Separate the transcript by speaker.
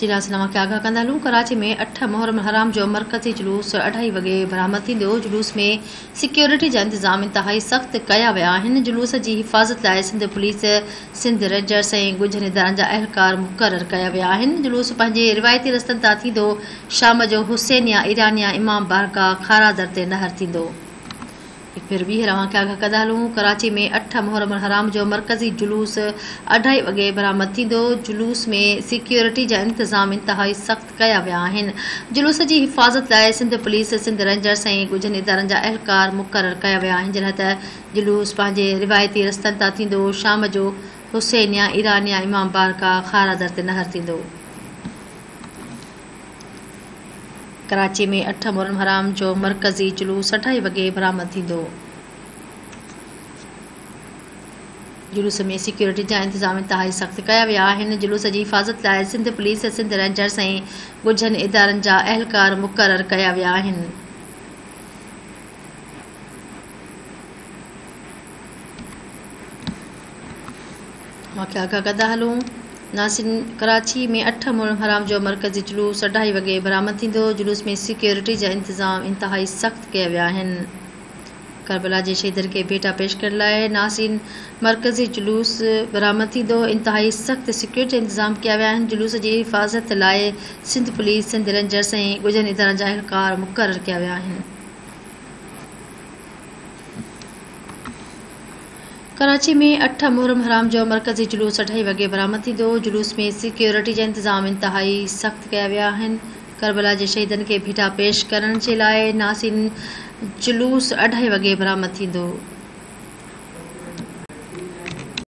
Speaker 1: جي ناظرين اوهان کي آگاهه ڪندا هلون ڪراچي ۾ اٺ محرم الحرام جو مرڪزي جلوس اڍائي وڳي برآمد ٿيندو جلوس ۾ سيڪيورٽي جا انتظام انتهائي سخت ڪيا ويا آهن جلوس جي حفاظت لاء سنڌ پوليس سنڌ رينجرز ۽ ڳجهن ادارن جا اهلڪار مقرر ڪيا ويا آهن جلوس پنهنجي روايتي رستن تان ٿيندو شام جو حسينيه ايرانيه امام بارگاهه کارادر تي نهر ٿيندو. هڪ ڀيرو ٻيهر اوهان کي آگاهه ڪندا هلون، ڪراچي ۾ اٺ محرم الحرام جو مرڪزي جلوس اڍائي وڳي برآمد ٿيندو، جلوس ۾ سيڪيورٽي جا انتظام انتهائي سخت ڪيا ويا آهن، جلوس جي حفاظت لاء سنڌ پوليس، سنڌ رينجرز ۽ ڳجهن ادارن جا اهلڪار مقرر ڪيا ويا آهن، جڏهن ته جلوس پنهنجي روايتي رستن تان ٿيندو، شام جو حسينيه ايرانيه امام بارگاهه خارادر تي نهر ٿيندو. ڪراچي ۾ اٺ محرم الحرام جو مرڪزي جلوس اڍائي وڳي برآمد ٿيندو. جلوس ۾ سيڪيورٽي جا انتظام انتهائي سخت ڪيا ويا آهن. جلوس جي حفاظت لاء سنڌ پوليس، سنڌ رينجرز ۽ ڳجهن ادارن جا اهلڪار مقرر ڪيا ويا آهن. اوهان کي آگاهه ڪندا هلون ناظرين ڪراچي ۾ اٺ محرم الحرام جو مرڪزي جلوس اڍائي وڳي برآمد ٿيندو جلوس ۾ سيڪيورٽي جا انتظام انتهائي سخت ڪيا ويا آهن ڪربلا جي شهيدن کي ڀيٽا پيش ڪرڻ لاء ناظرين مرڪزي جلوس برآمد ٿيندو انتهائي سخت سيڪيورٽي جا انتظام ڪيا ويا آهن جلوس جي حفاظت لاء سنڌ پوليس سنڌ رينجرز ۽ ڳجهن ادارن جا اهلڪار مقرر ڪيا ويا آهن. ڪراچي ۾ اٺ محرم الحرام جو مرڪزي جلوس اڍائي وڳي برآمد ٿيندو، جلوس ۾ سيڪيورٽي جا انتظام انتهائي سخت ڪيا ويا آهن، ڪربلا جي شهيدن کي ڀيٽا پيش ڪرڻ جي لاء ناظرين جلوس اڍائي وڳي برآمد ٿيندو.